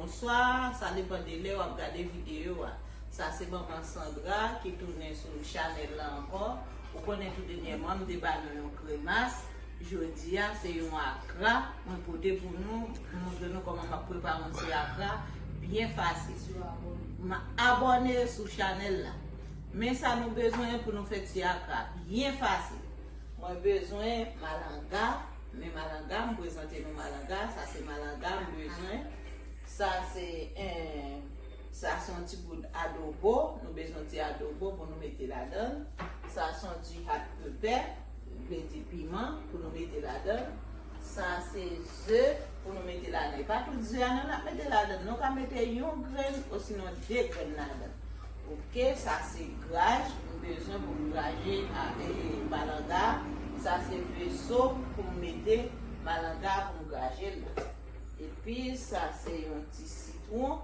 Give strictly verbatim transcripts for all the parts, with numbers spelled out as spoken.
Bonswa, sa depann de lè w ap gade videyo a. Sa se manman Sandra ki tounen sou chanèl la ankò. Ou konnen tou dènyèman m te ba nou yon kremas. Jodi a se yon akra mwen pote pou nou, pou montre nou kòman m ap prepare yon ti akra byen fasil. M abòne sou chanèl la. Men sa nou bezwen pou nou fè ti akra byen fasil. Mwen bezwen malanga, men malanga, m prezante nou malanga, sa se malanga m bezwen. Sa se, eh, sa se yon ti bout adobo, nou bezwen ti adobo pou nou mete ladan l. Sa se yon ti hot pepper, vle di piman pou nou mete ladan l. Sa se ze pou nou mete ladan l. E pa tout ze a non n ap mete ladan l. Nou ka mete yon grenn osinon de grenn ladan l. Ok, sa se graj, m bezwen pou m graje a, e, e, malanga. Sa se veso pou m mete malanga pou m graje l la. Epi sa se yon ti sitwon,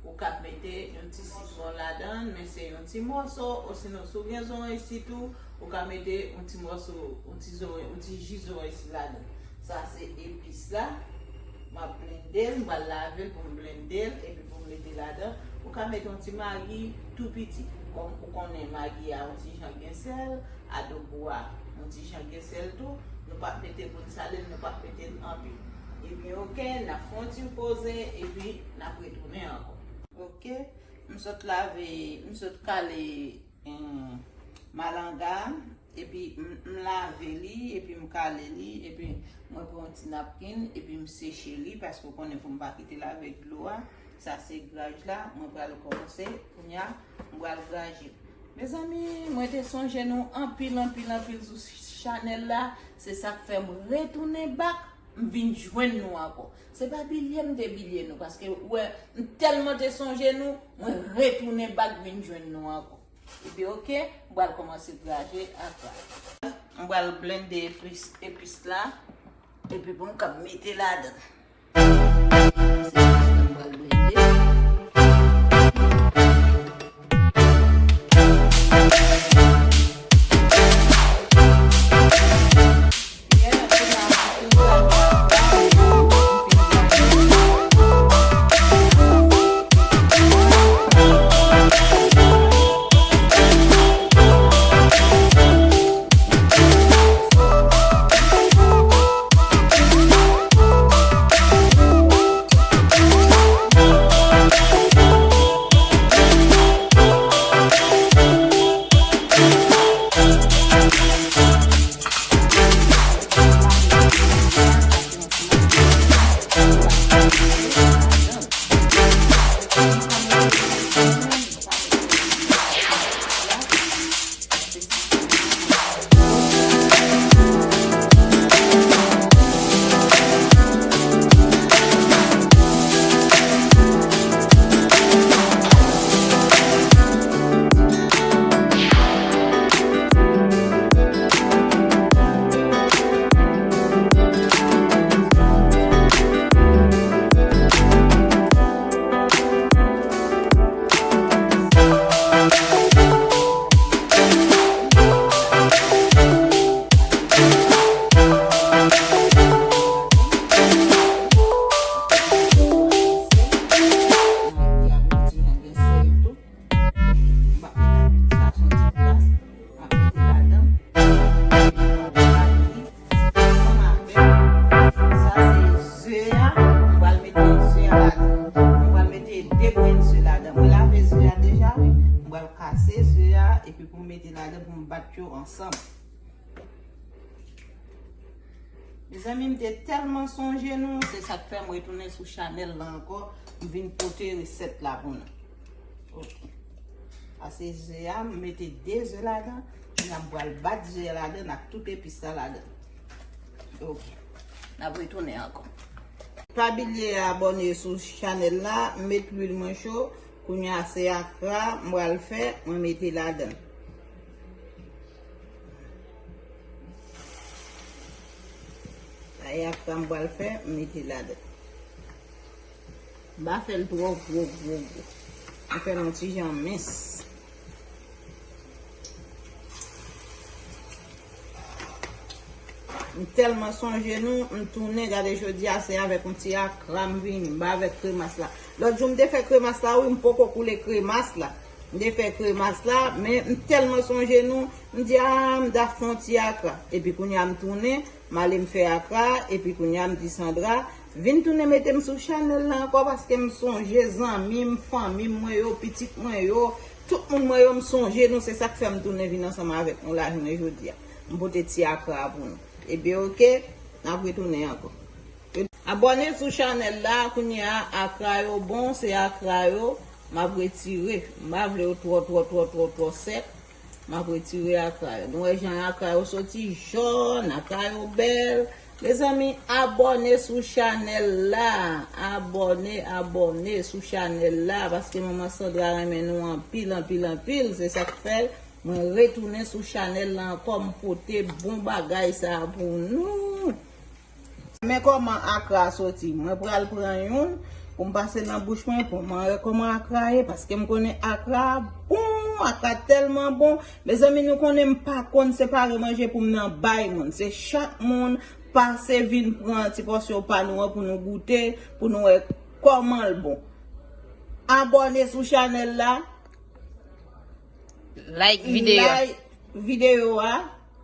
ou ka mete yon ti sitwon ladan, men se yon ti mòso, osinon si w gen zoranj si tou, ou ka mete yon ti mòso, yon ti zoranj, yon ti ji zoranj si ladan. Sa se epis la. M ap blende l, m pral lave l pou m blende l, epi pou m mete ladan. Ou ka mete yon ti magi tou piti. Kòm ou konnen magi a yon ti jan gen sèl, adobo a yon ti jan gen sèl tou. Nou p ap mete pou n sale l, nou p ap mete l anpil. Ebyen, ok, n ap fè yon ti poze, epi n ap retounen ankò. Ok, m sot lave, m sot kale, hmm, malanga, epi m, m lave li, epi m kale li, epi mwen pran yon ti napkin, epi m seche li, paske w konnen pou m pa kite l avèk dlo a. Sa se graj la, mwen pral kòmanse, kounye a, m pral graje. Mezanmi, mwen te sonje nou anpil, anpil, anpil sou chanèl la, se sa k fè m retounen back, m vin jwenn nou ankò. Se pa bilye m te bilye nou, paske, wè, m tèlman te sonje nou, mwen retounen back vin jwenn nou ankò. Epi, ok, m pral kòmanse graje akra. M pral blende epis, epis la, epi pou m kab mete ladan. Se epis la m pral blende. Ansanm avèk, sa se ze a, m pral mete ze a ladan. M pral mete de grenn ze ladan. Mwen lave ze a deja, wi. M pral kase ze a, epi pou m mete ladan, pou m bat yo ansanm. Mezanmi, m te tèlman sonje nou, se sa k fè m retounen sou chanèl la ankò, m vin pote resèt la pou nou. Ok. Sa se ze a, m mete de ze ladan. Kounye a m pral bat ze a ladan ak tout epis la ladan. Ok. N ap retounen ankò. Pa bliye abòne sou chanèl la, m met lwil mwen cho. Kounye a se akra m pral fè, mwen mete ladan. Sa e akra m pral fè, m mete ladan. M pa fè l twò gwo, gwo, gwo. Mwen fè l yon ti jan mens. M tèlman sonje nou, m tounen, gade jodi a se avèk yon ti akra m vini, m pa avèk kremas la. Lòt jou m te fè kremas la, wi, m poko koule kremas la. M te fè kremas la, men m tèlman sonje nou, m di, a, m ta fè yon ti akra. Epi kounye a m tounen, m ale m fè akra, epi kounye a m di Sandra, vin tounen mete m sou chanèl la ankò, paske m sonje zanmi m, fanmi mwen yo, pitit mwen yo, tout moun mwen yo, m sonje nou, se sa k fè m tounen vin ansanm avèk nou lajounen jodi a. M pote ti akra pou nou. Ebyen, oke, n ap retounen ankò. Abòne sou chanèl la, kounye a, akra yo bon, se akra yo, m ap retire. M pa vle yo twò, twò, twò, twò, twò sèk. M ap retire akra yo. Nou wè jan akra yo soti jòn, akra yo bèl. Mezanmi, abòne sou chanèl la. Abòne, abòne sou chanèl la. Paske manman Sandra renmen nou anpil, anpil, anpil. Se sa k fè mwen retounen sou chanèl la ankò. M pote bon bagay sa a pou nou. Men kòman akra a soti. Mwen pral pran youn pou m pase nan bouch mwen pou mwen wè kòman akra ye, paske m konnen akra a bon, akra tèlman bon. Mezanmi, nou konnen m pa konn separe manje pou m nan bay moun. Se chak moun pase vin pran ti pòsyon pa nou an pou nou goute, pou nou wè kòman l bon. Abòne sou chanèl la. Like videyo a. Like videyo a.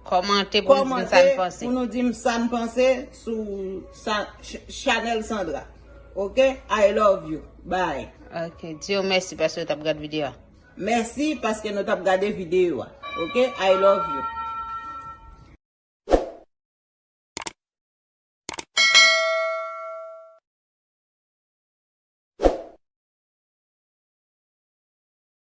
Kòmante pou nou di sa n panse. Pou nou di m sa n panse sou sa, ch- chanèl Sandra. Ok? I love you. Bye. Ok, di yo mèsi paske yo t ap gad videyo a. Mèsi paske nou t ap gade videyo a. Ok? I love you.